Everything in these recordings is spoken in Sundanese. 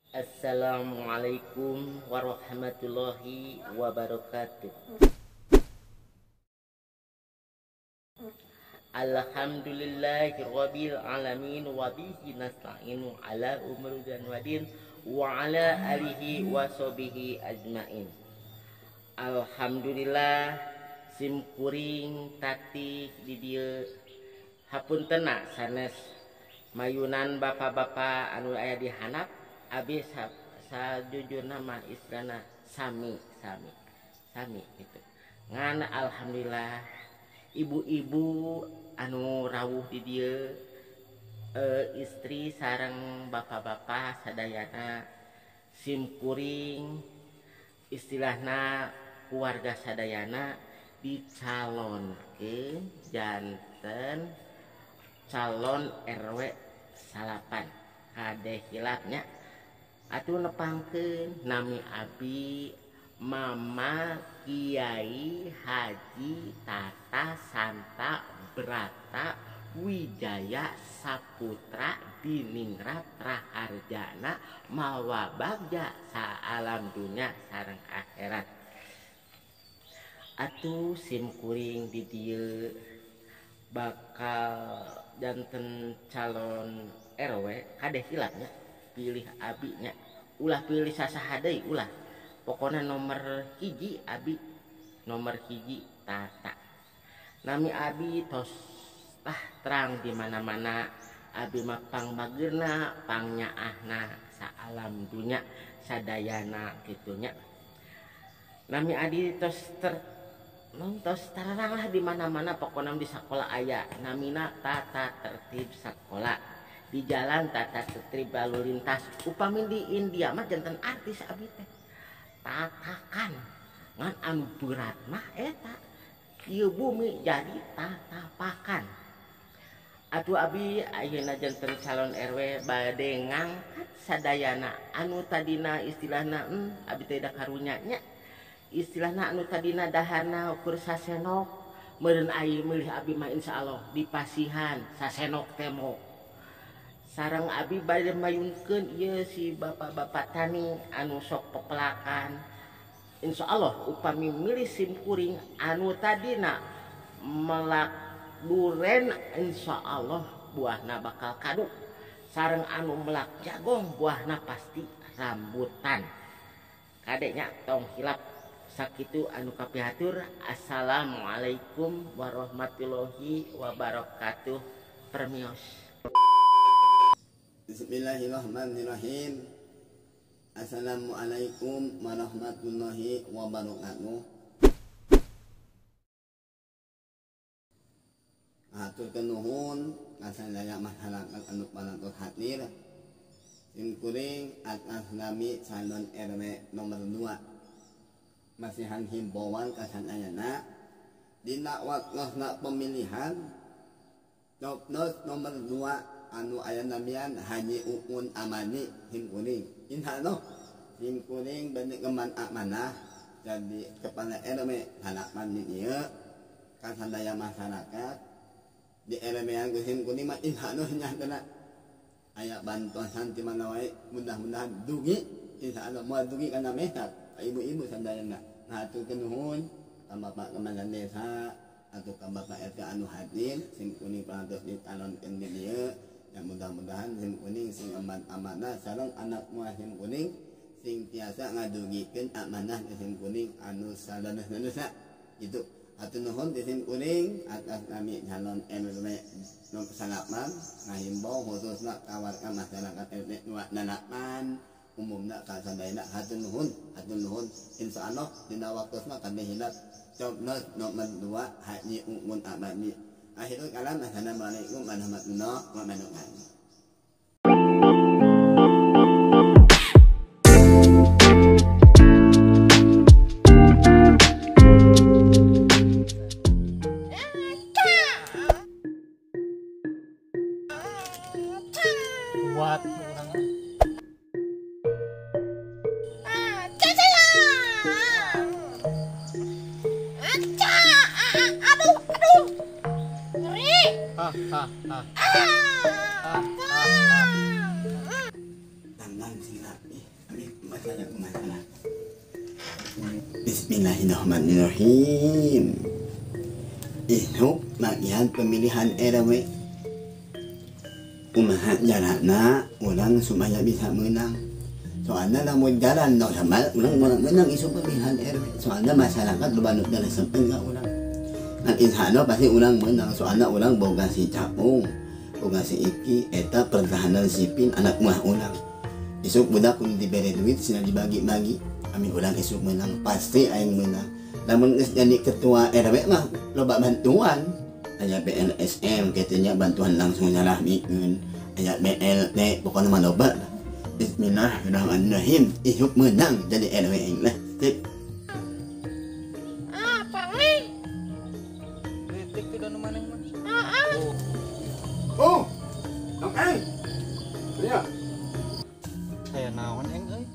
Assalamualaikum warahmatullahi wabarakatuh. Alhamdulillahirabbil alamin wa bihi nasta'inu ala umuri wadin wa ala alihi wa sahbihi ajmain. Alhamdulillah simkuring tati di dieu hapuntena sanes mayunan bapak-bapak anu aya di handap abi sajujurna mah istilahna sami sami sami gitu. Ngan alhamdulillah ibu-ibu anu rawuh di dieu istri sareng bapak-bapak sadayana simkuring istilahna keluarga sadayana dicalonkeun janten calon RW 9 kade hilapnya atuh nepangkeun nami abi Mama Kiai Haji Tata Santa Brata Wijaya Saputra Diningrat Raharjana Mawa Bagja saalam dunya sareng akhirat. Atuh simkuring di dieu bakal janten calon RW kade hilapnya pilih abinya ulah pilih sasaha deui ulah pokoknya nomor hiji abi nomor hiji Tata. Nami abi tos tah terang di mana-mana abi mah pangbageurna pangnyaahna saalam dunya sadayana kitunya. Nami adi tos tos terang lah di mana-mana pokoknya di sekolah aya namina tata tertib sekolah di jalan tata tertib lalu lintas. Upami di India mah janten artis abi teh tatakan ngan anu berat mah eta ieu bumi jadi tatapakan. Atuh abi ayeuna janten calon RW bade ngangkat sadayana anu tadina istilahna abi teh da karunya nya istilahna anu tadina daharna ukur sasenok meureun aya milih abi mah insyaallah dipasihan sasenok temok. Sareng abi bade mayunkeun ieu si bapak-bapak tani anu sok pepelakan. Insyaallah upami milih simkuring anu tadina melak duren insyaallah buahna bakal kadu. Sareng anu melak jagong buahna pasti rambutan. Kadenya tong hilap sakitu anu kapihatur. Assalamualaikum warahmatullahi wabarakatuh. Permios. Bismillahirrahmanirrahim. Assalamualaikum warahmatullahi wabarakatuh. Hatur nuhun kasadaya masyarakat anu parantos hadir. Simkuring atas nami calon RW nomor 2. Masihan himbauan kasadayana dina waktosna pemilihan coblos nomor 2 anu aya namian Haji Uun Amani simkuring. Insyaallah simkuring bade keman amanah jadi kepala RW harapan di dieu kasadaya masyarakat di RW-an ku simkuring mah insyaallah nyatana aya bantosan ti mana wae mudah-mudahan dugi insyaallah moal dugi kana mehat ibu-ibu sadayana. Hatur nuhun ka Bapak Kepala Desa atau ka Bapak RT anu hadir simkuring parantos dicalonkeun di dieu. Ya mudah-mudahan simkuring sing aman amanah sareng anak muah simkuring sing tiasa ngadugikeun amanah ti simkuring anu saleres-leresna gitu. Hatur nuhun ti simkuring atas nami calon RW nomor 9 ngahimbau khususna ka warga masyarakat RW 8 umumna ka sadayana. Hatur nuhun, hatur nuhun. Insyaallah dina waktosna kami hilap coblos nomor 2 Haji Uun Amani. Akhirul kalam, assalamualaikum warahmatullahi wabarakatuh. Kuat orangnya. Aduh, aduh. Ngeri. Ha ha ha. Ah. Ha ha ha. Tanda Doakan sing rapi. Masalah masalah. Bismillahirrahmanirrahim. Isuk bagian pemilihan RW. Kumaha jarakna urang supaya bisa menang. Soalnya lamun jalan normal urang moal menang isuk pemilihan RW. Soalnya masyarakat loba nu teu resepeun ka urang. Nah insya Allah pasti urang menang. Soalnya urang boga si Capung, boga si Iki, eta pertahanan sipil anak buah urang. Isuk budak kudu dibere duit sina dibagi-bagi. Kami urang isuk menang pasti aing menang. Lamun geus jadi ketua RW mah loba bantuan. Aya BLSM kitu nya bantuan langsung nyalahmikeun. Aya BLT pokona mah loba. Bismillahirrahmanirrahim. Isuk menang jadi RW aing lah. Sip. Ah, pangi. Kritik tuh dan maneh mah. Heeh. Oh. Oke. Iya. Aya naon eng euy?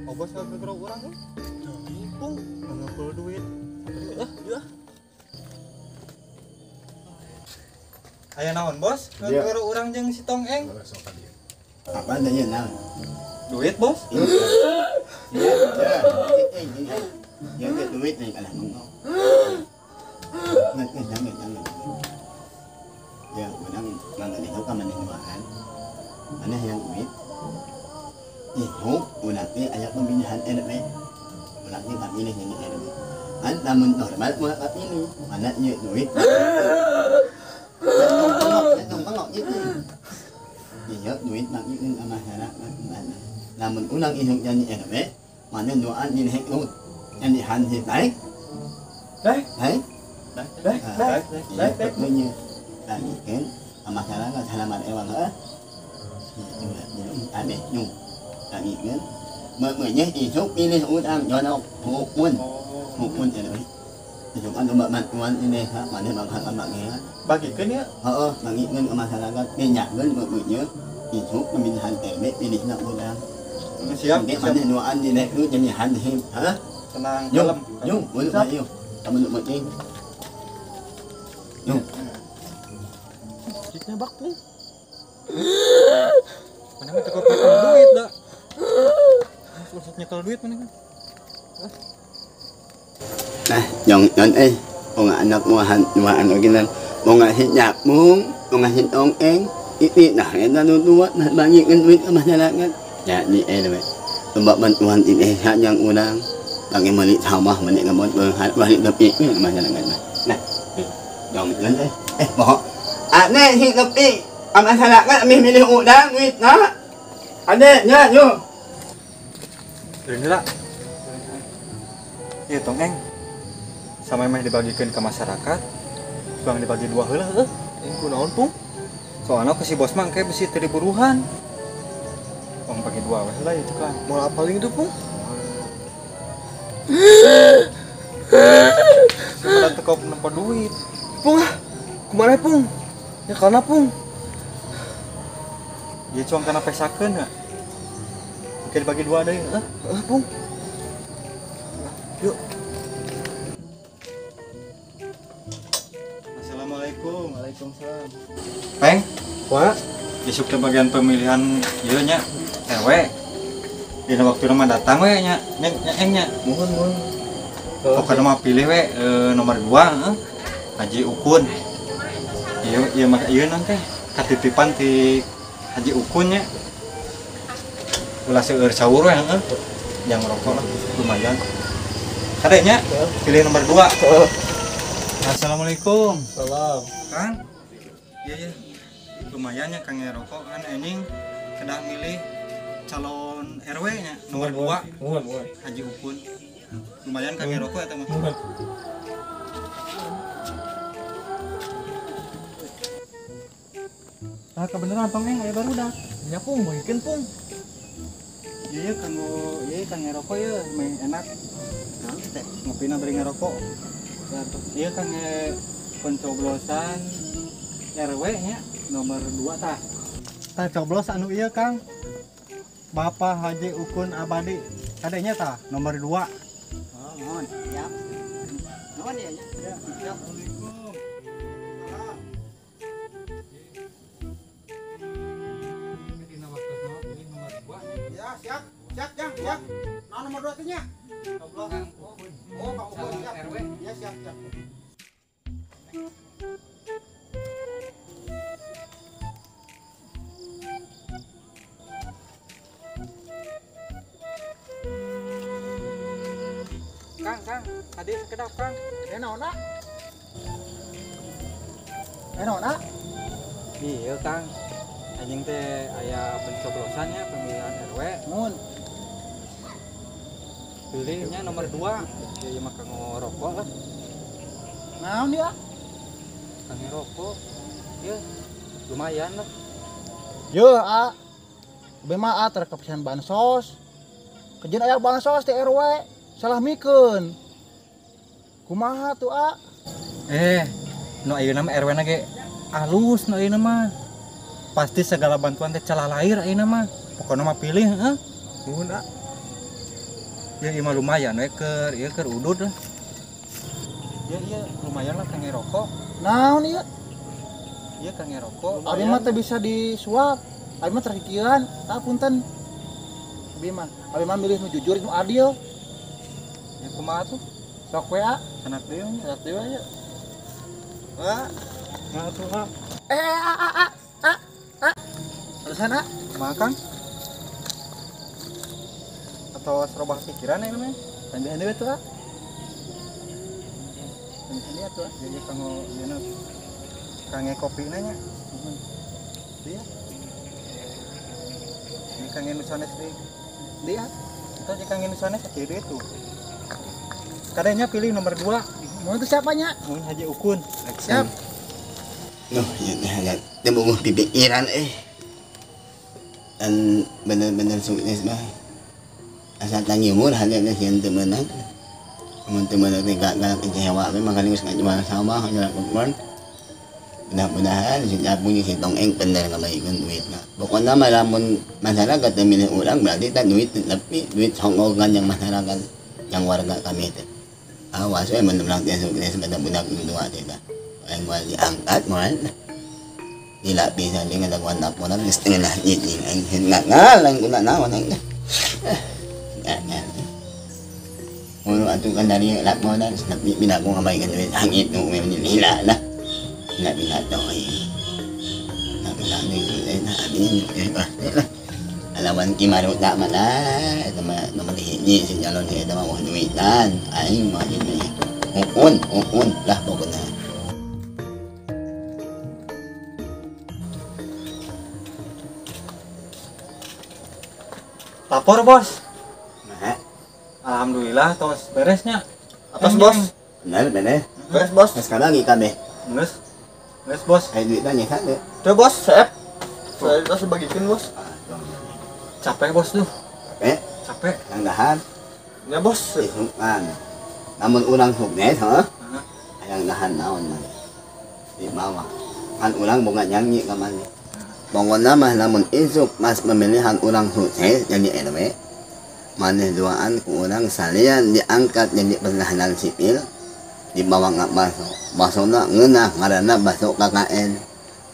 Obos ka gegero urang euy. Pung, ngumpul duit. Ya. Aya naon, Bos? Gegero urang jeung si Tong Eng. Apa tanya naon? Duit, Bos? Iya. Iya. Ya, duit nih kalah mengko. Nggak, jangan. Ya, menang mangan itu ka maneh duaan. Maneh yang duit. Ihuk ulah teh aya pemilihan RW. Ulah teh kapilih jadi RW. Kan lamun normal ulah kapilih, mana ieu duit. Tong pengok gitu. Iya duit magikeun ka masyarakat mana. Lamun ulang ihuk jadi RW, mana duaan ini hek lut. Jadi hansi baik. Baik. Baik. Baik. Baik. Baik. Baik. Lagikeun ka masyarakat salaman ewang heuh. Ade nyung. Lagikeun meumeunyeun isuk pilih urang jono hukun. Hukun RW. Isuk anu bantuan ini ha maneh bangsa bagian. Bagikeun ya? Heeh, bagikeun ka masyarakat minyakeun meumeunyeun isuk pemilihan RW pilihna urang. Siap. Maneh duaan di lu jadi hanhim. Hah? Tenang, kalem. Yung, uluk ayo. Kamu nuk penting. Yung. Duitnya bak, Pung. Mana mah tekor duit dah. Usah nyekel duit mana kan. Nah, yang non mga anak mo han original mga hinyapmong mga hintong eng iti nah nanunuwa na bangikan duit ka masyarakat ya ni anyway tumbak bantuan ini yang unang bagi mali sama mali ngamon balik tepi masyarakat nah dong non bohong ane hi tepi ang masyarakat ami milih udang duit na ane nya yo ini lah iya tong eng sama meh dibagikan ke masyarakat bang dibagi dua heula heuh eng kunaon Pung soalnya ke si bos mah engke bisi teu diburuhan bang bagi dua we heula itu kan moal paling itu Pung pada teu nempo duit Pung ah kumaha Pung ya kana Pung dia cuang kana pesakeun ha engke dibagi dua deui heuh heuh Pung yuk. Assalamualaikum. Waalaikumsalam. Peng, wah, isuk teh bagian pemilihan ieu nya RW. Dina waktu mah datang we nya, nya eng nya. Mohon mohon. Pokokna mah pilih we nomor 2 heuh. Haji Ukun. Ieu ieu mah ieu naon teh? Katitipan ti Haji Ukun nya. Ulah seueur sawur we heuh. Yang rokok lah lumayan. Kade nya, pilih nomor 2. Assalamualaikum. Salam. Kang. Iya iya. Lumayan ya Kang rokok kan anjing kedah milih calon RW nya nomor 2. Mohon mohon. Haji Ukun. Lumayan Kang rokok eta mah. Nah, kebeneran tong eng aya barudak. Nya Pung, bagikeun Pung. Iya iya kanggo ieu Kang rokok ieu meh enak. Ngopina bari ngerokok. Iya kan pencoblosan RW nya nomor 2 tah. Tah coblos anu ieu Kang. Bapak Haji Ukun Abadi. Kadenya tah nomor 2. Oh, mohon. Siap. Mohon ya. Ya. Assalamualaikum. Salam. Dina waktuna pilih nomor 2. Ya. Ya, siap. Siap, Jang, siap. Nah, nomor 2 teh nya. Oh, Kang Ukun, siap. RW. Ya, siap, siap. Kang, Kang, tadi sekedap, Kang. Naon, ah? Naon, ah? Iya, Kang. Anjing teh aya pencoblosannya pemilihan RW. Mun. Pilihnya nomor 2. Ya mah kanggo rokok lah. Naon dia? Kanggo rokok. Ya, lumayan lah. Yo, a. Abi mah a terkepisan bansos. Kejeun aya bansos di RW. Salah mikeun. Kumaha tuh, a? Nu ayeuna mah RW na ge alus nu ayeuna mah. Pasti segala bantuan teh celah lahir ayeuna mah. Pokona mah pilih heeh. Nuhun, a. Ya ieu mah lumayan we keur ieu keur udud lah. Ya iya lumayan lah kangge rokok. Naon ieu? Ieu kangge rokok. Abi mah teh bisa disuap. Abi mah terkikiran, tah punten. Abi mah milih nu jujur nu adil. Ya kumaha tuh? Sok we, a. Sanak deui nya. Sanak deui nya. Wah. Nah tuh, a. A a a a a. Terusan, a. Kumaha, Kang? Atau serobah pikiran ya namanya? Tambahan deui tuh, a. Tambahan deui atuh, a. Jadi kanggo ieu kangge kopi na nya. Iya. Ini kangge nu sanes deui. Deui, a. Kita jeung kangge nu sanes sakieu deui tuh. Kadanya pilih nomor 2. Mau itu siapanya? Mau Haji Ukun. Siap. Nuh, ya, ya, bunguh pikiran Dan bener-bener sukses mah. Asal tangi umur hanya sieun teu meunang. Mun teu meunang teh gagal kecewa we makanya geus ngajual sawah ngajual kebon. Mudah-mudahan si Japung si Tongeng bener ngabaikeun duitna. Pokona mah lamun masyarakat teu milih urang berarti teh duit lebih duit songgogan yang masyarakat yang warga kami teh. Awas we mun urang teh sukses budak-budak nu dua teh tah. Aing moal diangkat moal. Dilapisan dengan lakuan laporan geus teu ngeunah nyicing aing ngalang kuna naon aing teh. Ngan. Mulu atuh kan dari laporan tapi bila aku ngabaikeun duit hangit nu we lila lah. Bila toy. Nah bila ni amin lah. Alawan kimaru tak mana eta mah nomor hiji si calon eta mah duitan aing mah ini. Ukun lah pokona. Lapor, Bos. Nah. Alhamdulillah tos beresnya. Atas, Bos. Bener, bener. Beres, Bos. Sekarang lagi kabeh. Geus. Geus, Bos. Ayo duitna nya teh. Tuh, Bos, seep. Saya tos bagikin, Bos. Capek, Bos tuh. Capek? Capek. Yang dahar. Ya, Bos. Isukan. Namun urang sukses, heuh. Hayang dahar naon mah. Di bawah. Kan urang boga nyanyi ka maneh. Pokona mah lamun isuk mas pemilihan urang sukses jadi RW. Maneh duaan ku urang salian diangkat jadi pertahanan sipil di bawah ngak baso. Basona ngeunah ngaranna baso KKN.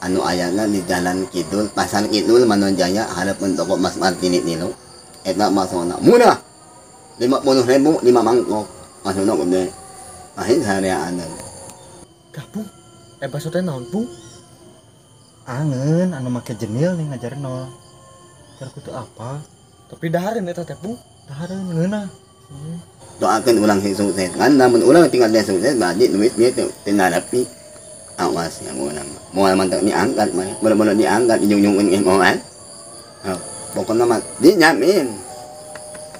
Anu ayana di Jalan Kidul, Pasar Kidul Manonjaya hareupeun toko Mas Martini tilu. Eta basona murah. 50.000 5 mangkok. Basona gede. Ahin sareaan. Gabung. Baso teh naon, Bung? Angeun anu make jenil nih ngajarno. Keur kutu apa? Tapi dahareun eta teh, Bung. Dahareun ngeunah. Doakeun urang sing sukses kan lamun urang tinggal dia sukses berarti duit dia teu narapi. Awas yang urang. Moal mantap diangkat mah. Bener-bener diangkat dijungjungkeun ge moal. Oh, pokona mah dinyamin.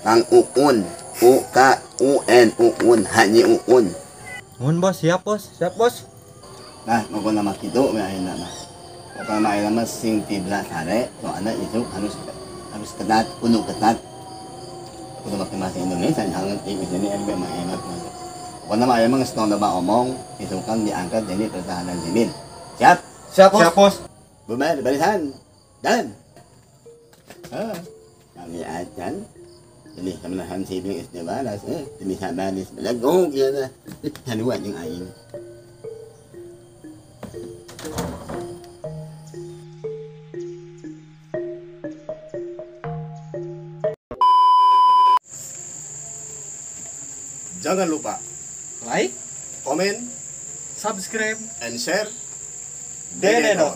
Kang Ukun, U K U N Ukun, Haji Ukun. Mun, Bos, siap, Bos. Siap, Bos. Nah, pokona mah kitu we ayeuna mah. Pokona ayeuna mah sing tibla sare, soalna itu harus ketat, kudu ketat. Kudu make bahasa Indonesia jangan ngerti jadi RB mah enak. Pokona mah ayeuna mah geus tong loba omong, itu kan diangkat jadi pertahanan sipil. Siap? Siap, Bos. Siap, Bos. Bubar barisan. Dan. Heuh. Kami acan. Jadi pertahanan sipil geus dibalas, bisa baris belegug ieu teh. Sarua jeung aing. Jangan lupa Like, komen, subscribe, and share. Dededot.